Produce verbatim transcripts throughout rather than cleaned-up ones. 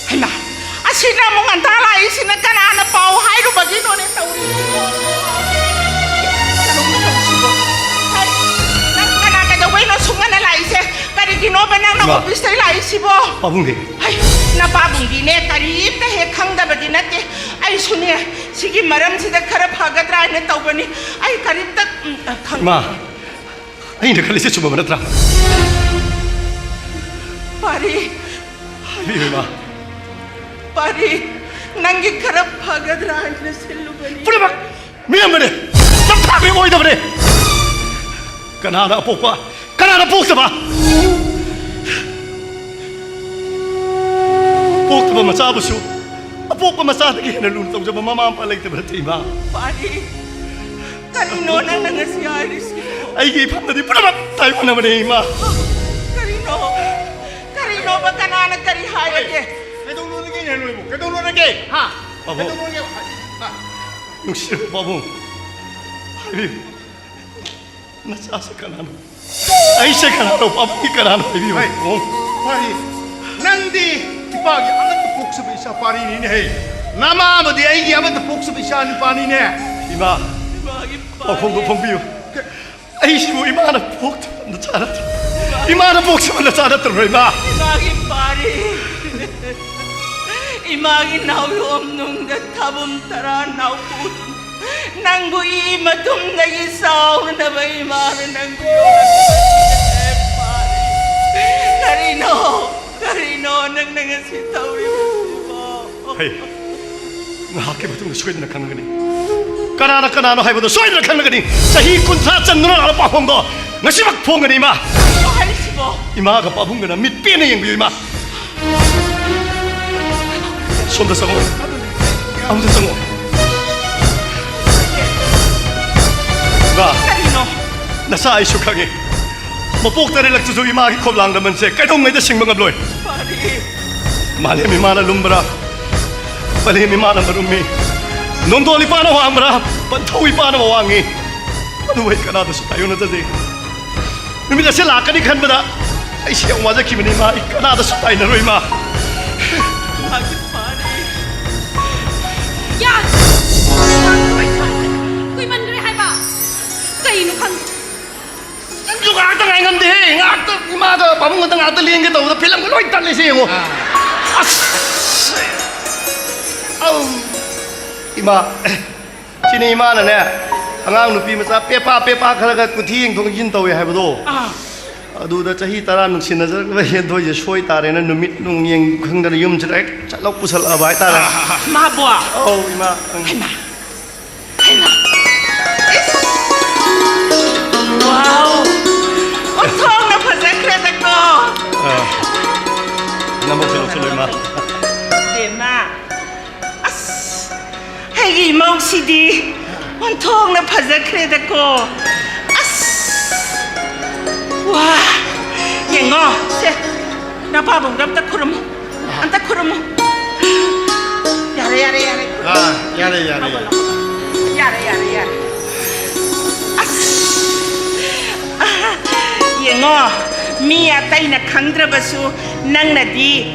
ꯍꯩꯃꯥ, ꯑꯁꯤꯅ ꯑꯃꯨꯛ ꯉꯟꯇꯥ ꯂꯥꯛꯏꯁꯤꯅ ꯀꯅꯥꯅ ꯄꯥꯎ ꯍꯥꯏꯔꯨꯕꯒꯤꯅꯣꯅꯦ ꯇꯧꯔꯤꯁꯤꯕꯣ? ꯀꯔꯝꯅ ꯇꯧꯁꯤꯕꯣ? ꯍꯩ, ꯅꯪ ꯀꯅꯥ ꯀꯩꯗꯧꯕꯩꯅꯣ ꯁꯨꯡꯉꯟꯅ ꯂꯥꯛꯏꯁꯦ? ꯀꯔꯤꯒꯤꯅꯣꯕ ꯅꯪꯅ ꯏꯃꯥ꯫ ꯑꯣꯐꯤꯁꯇꯩ ꯂꯥꯛꯏꯁꯤꯕꯣ? ꯄꯥꯕꯨꯡꯗꯤ? ꯍꯩ, ꯅꯄꯥꯕꯨꯡꯗꯤꯅꯦ ꯀꯔꯤꯝꯇ ꯍꯦꯛ ꯈꯪꯗꯕꯗꯤ ꯅꯠꯇꯦ꯫ ꯑꯩꯁꯨꯅꯦ ꯁꯤꯒꯤ ꯃꯔꯝꯁꯤꯗ ꯈꯔ ꯐꯒꯗ꯭ꯔꯥ ꯍꯥꯏꯅ ꯇꯧꯕꯅꯤ꯫ ꯑꯩ ꯀꯔꯤꯝꯇ, ꯎꯝ, ꯈꯪ- ꯏꯃꯥ, ꯑꯩꯅ ꯈꯜꯂꯤꯁꯦ ꯆꯨꯝꯃꯕ ꯅꯠꯇ꯭ꯔꯥ? ꯄꯥꯔꯤ꯫ ꯍꯥꯏꯕꯤꯌꯨ, ꯏꯃꯥ꯫ ꯄꯥꯔꯤ, ꯅꯪꯒꯤ ꯈꯔ ꯐꯒꯗ꯭ꯔꯥ ꯍꯥꯏꯅ ꯁꯤꯜꯂꯨꯕꯅꯤ꯫ ꯄꯨꯝꯅꯃꯛ ꯃꯤꯔꯝꯕꯅꯦ, ꯆꯞ ꯆꯥꯕꯤ ꯑꯣꯏꯗꯕꯅꯦ꯫ ꯀꯅꯥꯅ ꯑꯄꯣꯛꯄ, ꯀꯅꯥꯅ ꯄꯣꯛꯇꯕ? ꯄꯣꯛꯇꯕ ꯃꯆꯥꯕꯨꯁꯨ ꯑꯄꯣꯛꯄ ꯃꯆꯥꯗꯒꯤ ꯍꯦꯟꯅ ꯂꯨꯅ ꯇꯧꯖꯕ ꯃꯃꯥ ꯃꯄꯥ ꯂꯩꯇꯕ ꯅꯠꯇꯦ, ꯏꯃꯥ꯫ ꯄꯥꯔꯤ, ꯀꯔꯤꯅꯣ ꯅꯪꯅ ꯉꯁꯤ ꯍꯥꯏꯔꯤꯁꯤꯕꯣ? ꯑꯩꯒꯤ ꯏꯐꯝꯗꯗꯤ ꯄꯨꯝꯅꯃꯛ ꯇꯥꯏꯑꯣꯟꯅꯕꯅꯦ, ꯏꯃꯥ꯫ ꯀꯔꯤꯅꯣ? ꯀꯔꯤꯅꯣꯕ? ꯀꯅꯥꯅ ꯀꯔꯤ ꯍꯥꯏꯔꯒꯦ? ꯀꯩꯗꯧꯅꯔꯒꯦ, ꯅꯣꯏꯕꯨ? ꯀꯩꯗꯧꯅꯔꯒꯦ? ꯍꯥ? ꯄꯥꯕꯨꯡ꯫ ꯀꯩꯗꯧꯅꯔꯒꯦ? ꯍꯥ? ꯅꯨꯡꯁꯤꯔꯕ ꯄꯥꯕꯨꯡ, ꯍꯥꯏꯕꯤꯌꯨ, ꯅꯆꯥꯁꯦ ꯀꯅꯥꯅꯣ? ꯑꯩꯁꯦ ꯀꯅꯥꯅꯣ? ꯄꯥꯕꯨꯡꯒꯤ ꯀꯅꯥꯅꯣ? ꯍꯥꯏꯕꯤꯌꯨ, ꯍꯩ, ꯄꯥꯕꯨꯡ꯫ ꯄꯥꯔꯤ, ꯅꯪꯗꯤ ꯏꯄꯥꯒꯤ ꯑꯃꯠꯇ ꯄꯣꯛꯆꯕ ꯏꯆꯥ ꯄꯥꯔꯤꯅꯤꯅꯦ, ꯍꯩ꯫ ꯅꯃꯥꯕꯨꯗꯤ ꯑꯩꯒꯤ ꯑꯃꯠꯇ ꯄꯣꯛꯆꯕ ꯏꯆꯥ ꯅꯨꯄꯥꯅꯤꯅꯦ꯫ ꯏꯃꯥ, ꯏꯃꯥꯒꯤ ꯄꯥꯎꯈꯣꯡꯗꯣ ꯐꯣꯡꯕꯤꯌꯨ꯫ ꯑꯩꯁꯤꯕꯨ ꯏꯃꯥꯅ ꯄꯣꯛꯇꯕ ꯅꯆꯥ ꯅꯠꯇ꯭ꯔꯣ? ꯏꯃꯥꯅ ꯄꯣꯛꯆꯕ ꯅꯆꯥ ꯅꯠꯇ꯭ꯔꯣ, ꯏꯃꯥ? ꯏꯃꯥꯒꯤ ꯄꯥꯔꯤ꯫ ꯏꯃꯥꯒꯤ ꯅꯥꯎꯌꯣꯝ ꯅꯨꯡꯗ ꯊꯥꯕꯨꯝ ꯇꯔꯥ ꯅꯥꯎꯄꯨ꯫ ꯅꯪꯕꯨ ꯏ ꯃꯇꯨꯝꯗꯒꯤ ꯆꯥꯎꯅꯅꯕ ꯏꯃꯥꯅ ꯅꯪꯕꯨ ꯌꯣꯛꯂꯛꯄꯅꯦ, ꯄꯥꯔꯤ꯫ ꯀꯔꯤꯅꯣ? ꯀꯔꯤꯅꯣ ꯅꯪꯅ ꯉꯁꯤ ꯇꯧꯔꯤꯕꯁꯤꯕꯣ? ꯍꯩ, ꯉꯥꯏꯍꯥꯛꯀꯤ ꯃꯇꯨꯡꯗ ꯁꯣꯏꯗꯅ ꯈꯪꯒꯅꯤ꯫ ꯀꯅꯥꯅ ꯀꯅꯥꯅꯣ ꯍꯥꯏꯕꯗꯣ ꯁꯣꯏꯗꯅ ꯈꯪꯂꯒꯅꯤ꯫ ꯆꯍꯤ ꯀꯨꯟꯊ꯭ꯔꯥ ꯆꯟꯗꯨꯅ ꯂꯥꯛꯂꯕ ꯄꯥꯎꯈꯣꯡꯗꯣ ꯉꯁꯤꯃꯛ ꯐꯣꯡꯒꯅꯤ, ꯏꯃꯥ꯫ ꯀꯔꯤꯅꯣ ꯍꯥꯏꯁꯤꯕꯣ? ꯏꯃꯥꯒ ꯄꯥꯕꯨꯡꯒꯅ ꯃꯤꯠ ꯄꯦꯟꯅ ꯌꯦꯡꯕꯤꯌꯨ, ꯏꯃꯥ꯫ ꯁꯣꯝꯗ ꯆꯪꯉꯣ꯫ ꯑꯃꯨꯛꯇ ꯆꯪꯉꯣ꯫ ꯏꯃꯥ, ꯀꯔꯤꯅꯣ? ꯅꯆꯥ ꯑꯩꯁꯨ ꯈꯪꯉꯤ꯫ ꯃꯄꯣꯛ ꯇꯔꯦꯠꯂꯛꯇꯁꯨ ꯏꯃꯥꯒꯤ ꯈꯣꯝꯂꯥꯡ ꯂꯃꯟꯁꯦ ꯀꯩꯗꯧꯉꯩꯗ ꯁꯤꯡꯕ ꯉꯝꯂꯣꯏ꯫ ꯄꯥꯔꯤ꯫ ꯃꯥꯂꯦꯝ ꯏꯃꯥꯅ ꯂꯨꯝꯕ꯭ꯔꯥ? ꯄꯂꯦꯝ ꯏꯃꯥꯅ ꯃꯔꯨꯝꯃꯤ꯫ ꯅꯣꯡꯗꯣꯜ ꯏꯄꯥꯅ ꯋꯥꯡꯕ꯭ꯔꯥ? ꯄꯟꯊꯧ ꯏꯄꯥꯅ ꯋꯥꯡꯉꯤ꯫ ꯑꯗꯨꯕꯨ ꯑꯩ ꯀꯅꯥꯗꯁꯨ ꯇꯥꯏꯌꯣꯟꯅꯖꯗꯦ꯫ ꯅꯨꯃꯤꯠ ꯑꯁꯤ ꯂꯥꯛꯀꯅꯤ ꯈꯟꯕꯗ ꯑꯩꯁꯦ ꯌꯥꯝ ꯋꯥꯖꯈꯤꯕꯅꯤ, ꯏꯃꯥ꯫ ꯑꯩ ꯀꯅꯥꯗꯁꯨ ꯇꯥꯏꯅꯔꯣꯏ, ꯏꯃꯥ꯫ ꯌꯥ! ꯀꯨꯏꯃꯟꯈ꯭ꯔꯦ ꯍꯥꯏꯕ꯫ ꯀꯩꯅꯣ ꯈꯪꯗꯦ꯫ ꯅꯪꯁꯨ ꯉꯥꯏꯍꯥꯛꯇ ꯉꯥꯏ ꯉꯝꯗꯦꯍꯦ꯫ ꯉꯥꯏꯍꯥꯛꯇ ꯏꯃꯥꯒ ꯄꯥꯕꯨꯡꯒꯗ ꯉꯥꯏꯍꯥꯛꯇ ꯂꯦꯡꯒꯦ ꯇꯧꯕꯗ ꯐꯤꯂꯝꯒ ꯂꯣꯏ ꯇꯠꯂꯦ ꯁꯤ ꯌꯦꯡꯉꯣ꯫ ꯑꯁ! ꯑꯧ! ꯏꯃꯥ, ꯁꯤꯅꯤ ꯏꯃꯥꯅꯅꯦ, ꯑꯉꯥꯡ ꯅꯨꯄꯤ ꯃꯆꯥ ꯄꯦꯄꯥ ꯄꯦꯄꯥ ꯈꯔꯒ ꯀꯨꯊꯤ ꯌꯦꯡꯊꯣꯛ ꯌꯦꯡꯁꯤꯟ ꯇꯧꯋꯦ ꯍꯥꯏꯕꯗꯣ꯫ ꯑꯥ꯫ ꯑꯗꯨꯗ ꯆꯍꯤ ꯇꯔꯥ ꯅꯨꯡꯁꯤꯅꯖꯔꯛꯂꯕ ꯍꯦꯟꯊꯣꯏꯁꯦ ꯁꯣꯏ ꯇꯥꯔꯦꯅ ꯅꯨꯃꯤꯠ ꯅꯨꯡꯌꯦꯡ ꯈꯪꯗꯅ ꯌꯨꯝꯁꯤꯗ ꯍꯦꯛ ꯆꯠꯂꯧ ꯄꯨꯁꯜꯂꯛꯑꯕ ꯍꯥꯏꯇꯥꯔꯦ꯫ ꯃꯥꯕꯣ? ꯑꯧ, ꯏꯃꯥ꯫ ꯎꯝ꯫ ꯍꯩꯃꯥ! ꯍꯩꯃꯥ! ꯏꯁ! ꯋꯥꯎ! ꯑꯣꯟꯊꯣꯛꯅ ꯐꯖꯈ꯭ꯔꯦꯗꯀꯣ! ꯑꯥ꯫ ꯅꯃꯛꯁꯨ ꯂꯧꯁꯤꯜꯂꯣ, ꯏꯃꯥ꯫ ꯕꯦꯝꯃ! ꯑꯁ! ꯑꯩꯒꯤ ꯏꯃꯧꯁꯤꯗꯤ ꯑꯣꯟꯊꯣꯛꯅ ꯐꯖꯈ꯭ꯔꯦꯗꯀꯣ! ꯑꯁ! ꯋꯥ! ꯌꯦꯡꯉꯣ, ꯁꯦ, ꯅꯄꯥꯕꯨꯡꯗ ꯑꯝꯇ ꯈꯨꯔꯨꯝꯃꯨ꯫ ꯑꯝꯇ ꯈꯨꯔꯨꯝꯃꯨ꯫ ꯌꯥꯔꯦ, ꯌꯥꯔꯦ, ꯌꯥꯔꯦ꯫ ꯑꯥ, ꯌꯥꯔꯦ, ꯌꯥꯔꯦ, ꯌꯥꯔꯦ꯫ ꯌꯥꯔꯦ, ꯌꯥꯔꯦ, ꯌꯥꯔꯦ꯫ ꯑꯁ! ꯌꯦꯡꯉꯣ, ꯃꯤ ꯑꯇꯩꯅ ꯈꯪꯗ꯭ꯔꯕꯁꯨ ꯅꯪꯅꯗꯤ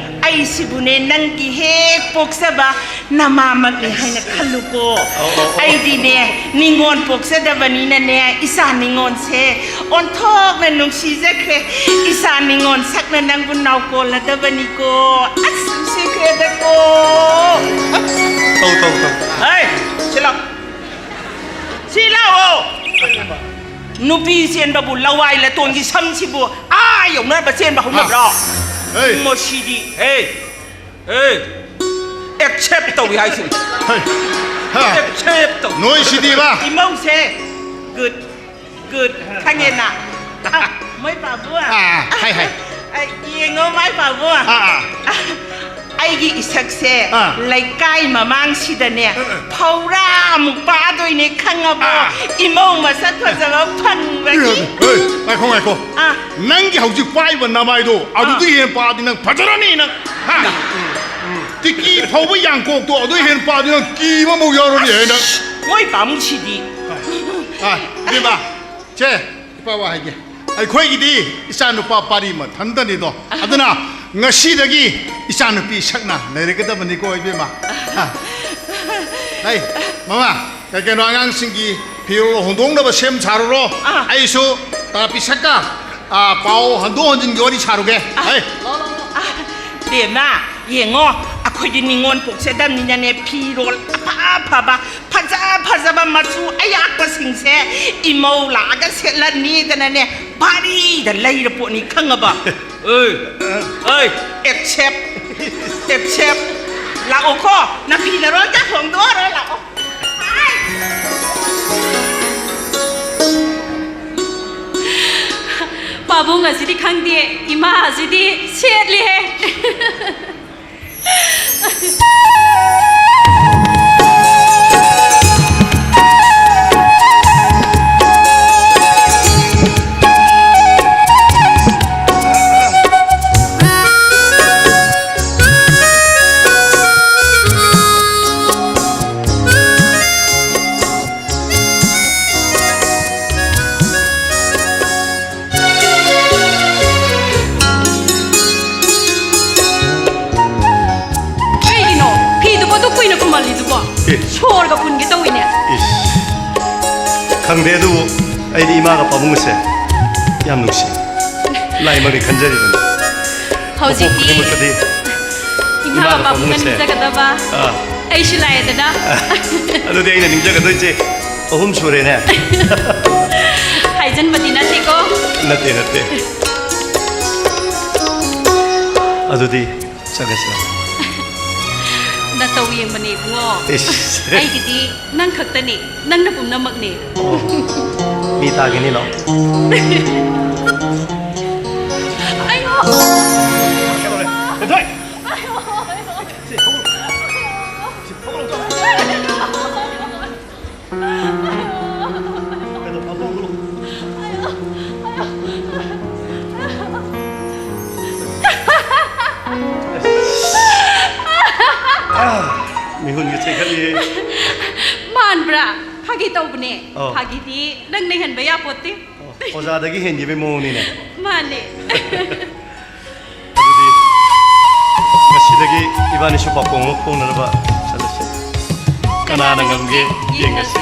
ꯑꯩꯁꯤꯕꯨꯅꯦ, ꯅꯪꯒꯤ ꯍꯦꯛ ꯄꯣꯛꯆꯕ ꯅꯃꯥꯃꯛꯅꯤ ꯍꯥꯏꯅ ꯈꯜꯂꯨꯀꯣ꯫ ꯑꯧ, ꯑꯧ, ꯑꯧ꯫ ꯑꯩꯗꯤꯅꯦ, ꯅꯤꯉꯣꯜ ꯄꯣꯛꯆꯗꯕꯅꯤꯅꯅꯦ, ꯏꯆꯥ ꯅꯤꯉꯣꯜꯁꯦ ꯑꯣꯟꯊꯣꯛꯅ ꯅꯨꯡꯁꯤꯖꯈ꯭ꯔꯦ꯫ ꯏꯆꯥ ꯅꯤꯉꯣꯜ ꯁꯛꯅ ꯅꯪꯕꯨ ꯅꯥꯎꯀꯣꯜꯂꯗꯕꯅꯤꯀꯣ꯫ ꯑꯁ, ꯅꯨꯡꯁꯤꯈ꯭ꯔꯦꯗꯀꯣ꯫ ꯇꯧ, ꯇꯧ, ꯇꯧ꯫ ꯍꯩ, ꯁꯤ ꯂꯥꯎ꯫ ꯁꯤ ꯂꯥꯛꯑꯣ꯫ ꯅꯨꯄꯤ ꯆꯦꯟꯕꯕꯨ ꯂꯋꯥꯏ ꯂꯇꯣꯟꯒꯤ ꯁꯝꯁꯤꯕꯨ ꯑꯥ ꯌꯧꯅꯔꯕ ꯆꯦꯟꯕ ꯍꯧꯅꯕ꯭ꯔꯣ? ꯍꯥ꯫ ꯍꯩ꯫ ꯃꯁꯤꯗꯤ, ꯍꯦ, ꯍꯦ, accept ꯇꯧꯏ ꯍꯥꯏꯁꯤꯅꯤ꯫ ꯍꯩ꯫ ꯍꯥ꯫ Accept ꯇꯧ꯫ ꯅꯣꯏ ꯁꯤꯗꯤꯕ꯫ ꯏꯃꯧꯁꯦ, good, good, ꯈꯪꯉꯦꯅ? ꯑ, ꯃꯣꯏ ꯄꯥꯕꯨ꯫ ꯑꯥ, ꯍꯥꯏ, ꯍꯥꯏ꯫ ꯑ, ꯌꯦꯡꯉꯣ, ꯃꯥꯏ ꯄꯥꯕꯨ꯫ ꯑꯥ, ꯑꯥ꯫ ꯑꯩꯒꯤ ꯏꯁꯛꯁꯦ ꯑꯥ꯫ ꯂꯩꯀꯥꯏ ꯃꯃꯥꯡꯁꯤꯗꯅꯦ, ꯑ, ꯑ꯫ ꯐꯧꯔꯥꯃꯨꯛ ꯄꯥꯗꯣꯏꯅꯦ, ꯈꯪꯉꯕꯣ? ꯑꯥ꯫ ꯏꯃꯧ ꯃꯁꯛ ꯐꯖꯕ ꯐꯪꯕꯒꯤ꯫ ꯍꯣꯏ, ꯉꯥꯏꯈꯣ, ꯉꯥꯏꯈꯣ꯫ ꯑꯥ꯫ ꯅꯪꯒꯤ ꯍꯧꯖꯤꯛ ꯄꯥꯏꯕ ꯅꯃꯥꯏꯗꯣ, ꯑꯗꯨꯗꯤ ꯑꯥ꯫ ꯍꯦꯟ ꯄꯥꯗꯤ ꯅꯪ ꯐꯖꯔꯅꯤ ꯅꯪ꯫ ꯍꯥ? ꯇꯤꯀꯤ ꯐꯧꯕ ꯌꯥꯡꯀꯣꯛꯇꯣ, ꯑꯗꯨ ꯍꯦꯟ ꯄꯥꯗꯤ ꯅꯪ ꯀꯤꯕ ꯑꯃꯐꯥꯎ ꯌꯥꯎꯔꯅꯤ ꯍꯦ ꯅꯪ꯫ ꯃꯣꯏ ꯄꯥꯃꯨꯡꯁꯤꯗꯤ꯫ ꯑꯥ, ꯏꯕꯦꯝꯃ, ꯁꯦ, ꯏꯄꯥ ꯋꯥ ꯍꯥꯏꯒꯦ꯫ ꯑꯩꯈꯣꯏꯒꯤꯗꯤ ꯏꯆꯥ ꯅꯨꯄꯥ ꯄꯥꯔꯤ ꯃꯊꯟꯇꯅꯤꯗꯣ꯫ ꯑꯗꯨꯅ ꯉꯁꯤꯗꯒꯤ ꯏꯆꯥꯅꯨꯄꯤ ꯁꯛꯅ ꯂꯩꯔꯒꯗꯕꯅꯤꯀꯣ, ꯏꯕꯦꯝꯃ꯫ ꯍꯥ꯫ ꯍꯩ, ꯃꯃꯥ, ꯀꯩ ꯀꯩꯅꯣ ꯑꯉꯥꯡꯁꯤꯡꯒꯤ ꯐꯤꯔꯣꯜ ꯍꯣꯡꯗꯣꯛꯅꯕ ꯁꯦꯝ ꯁꯥꯔꯨꯔꯣ꯫ ꯑꯥ꯫ ꯑꯩꯁꯨ ꯇꯥꯄꯤ ꯁꯛꯀ, ꯑꯥ, ꯄꯥꯎ ꯍꯟꯗꯣꯛ ꯍꯟꯖꯤꯟꯒꯤ ꯋꯥꯔꯤ ꯁꯥꯔꯨꯒꯦ꯫ ꯑꯥ꯫ ꯍꯩ꯫ ꯑꯥ, ꯕꯦꯝꯃ, ꯌꯦꯡꯉꯣ, ꯑꯩꯈꯣꯏꯗꯤ ꯅꯤꯉꯣꯜ ꯄꯣꯛꯆꯗꯕꯅꯤꯅꯅꯦ, ꯐꯤꯔꯣꯜ ꯑꯐ ꯑꯐꯕ, ꯐꯖ ꯐꯖꯕ ꯃꯆꯨ ꯑꯌꯥꯛꯄꯁꯤꯡꯁꯦ ꯏꯃꯧ ꯂꯥꯛꯑꯒ ꯁꯦꯠꯂꯅꯤꯗꯅꯅꯦ, ꯚꯥꯔꯤꯗ ꯂꯩꯔ ꯄꯣꯠꯅꯤ, ꯈꯪꯉꯕ? ꯑꯦ, ꯑꯦ, ꯑꯦꯛꯁꯦꯞ, ꯑꯦꯛꯁꯦꯞ꯫ ꯂꯥꯛꯑꯣꯀꯣ, ꯅꯐꯤ ꯅꯔꯣꯜꯒ ꯍꯣꯡꯗꯣꯛꯑꯔꯣ, ꯂꯥꯛꯑꯣ꯫ ꯄꯥꯕꯨꯡ ꯑꯁꯤꯗꯤ ꯈꯪꯗꯦ, ꯏꯃꯥ ꯑꯁꯤꯗꯤ ꯁꯦꯠꯂꯤꯍꯦ꯫ ꯀꯩꯒꯤꯅꯣ ꯐꯤꯗꯨꯕꯨ ꯑꯗꯨꯛ ꯀꯨꯏꯅ ꯈꯨꯝꯍꯜꯂꯤꯗꯨꯕꯣ? ꯑꯦ꯫ ꯁꯣꯔꯒ ꯐꯨꯟꯒꯦ ꯇꯧꯏꯅꯦ꯫ ꯏꯁ꯫ ꯈꯪꯗꯦ, ꯑꯗꯨꯕꯨ ꯑꯩꯗꯤ ꯏꯃꯥꯒ ꯄꯥꯕꯨꯡꯒꯁꯦ ꯌꯥꯝ ꯅꯨꯡꯁꯤ꯫ ꯂꯥꯏꯃꯛꯅꯤ ꯈꯟꯖꯔꯤꯕꯅꯤ꯫ ꯍꯧꯖꯤꯛꯇꯤ ꯃꯄꯣꯛ ꯈꯨꯗꯤꯡꯃꯛꯇꯗꯤ ꯏꯃꯥꯒ ꯏꯃꯥꯒ ꯄꯥꯕꯨꯡꯒ ꯄꯥꯕꯨꯡꯒꯁꯦ꯫ ꯅꯤꯡꯖꯒꯗꯕ꯫ ꯑꯥ꯫ ꯑꯩꯁꯨ ꯂꯥꯛꯑꯦꯗꯅ꯫ ꯑꯗꯨꯗꯤ ꯑꯩꯅ ꯅꯤꯡꯖꯒꯗꯣꯏꯁꯦ ꯑꯍꯨꯝ ꯁꯨꯔꯦꯅꯦ꯫ ꯍꯥꯏꯖꯟꯕꯗꯤ ꯅꯠꯇꯦꯀꯣ꯫ ꯅꯠꯇꯦ, ꯅꯠꯇꯦ꯫ ꯑꯗꯨꯗꯤ ꯆꯠꯂꯁꯤ꯫ ꯅꯇꯧ ꯌꯦꯡꯕꯅꯦ ꯏꯕꯨꯡꯉꯣ꯫ ꯏꯁ꯫ ꯑꯩꯒꯤꯗꯤ ꯅꯪ ꯈꯛꯇꯅꯦ, ꯅꯪꯅ ꯄꯨꯝꯅꯃꯛꯅꯦ꯫ ꯑꯣ꯫ ꯃꯤ ꯇꯥꯒꯤꯅꯤ, ꯂꯥꯎ꯫ ꯑꯌꯣ! ꯍꯦꯟꯗꯣꯏ! ꯁꯤ ꯊꯣꯛꯎ꯫ ꯁꯤ ꯊꯣꯛꯎ꯫ ꯃꯤꯍꯨꯟꯒ ꯆꯦꯟꯈꯠꯂꯤꯍꯦ꯫ ꯃꯥꯟꯕ꯭ꯔꯥ? ꯐꯥꯒꯤ ꯇꯧꯕꯅꯦ꯫ ꯑꯣ꯫ ꯐꯥꯒꯤꯗꯤ ꯅꯪꯅ ꯍꯦꯟꯕ ꯌꯥꯄꯣꯠꯇꯦ꯫ ꯑꯣ, ꯑꯣꯖꯥꯗꯒꯤ ꯍꯦꯟꯈꯤꯕꯩ ꯃꯑꯣꯡꯅꯤꯅꯦ꯫ ꯃꯥꯅꯦ꯫ ꯑꯗꯨꯗꯤ ꯑꯗꯒꯤ ꯏꯕꯥꯅꯤꯁꯨ ꯄꯥꯎꯈꯣꯡ ꯑꯃ ꯐꯣꯡꯅꯅꯕ ꯆꯠꯂꯁꯤ꯫ ꯀꯅꯥꯅ ꯉꯝꯒꯦ ꯌꯦꯡꯉꯁꯤ꯫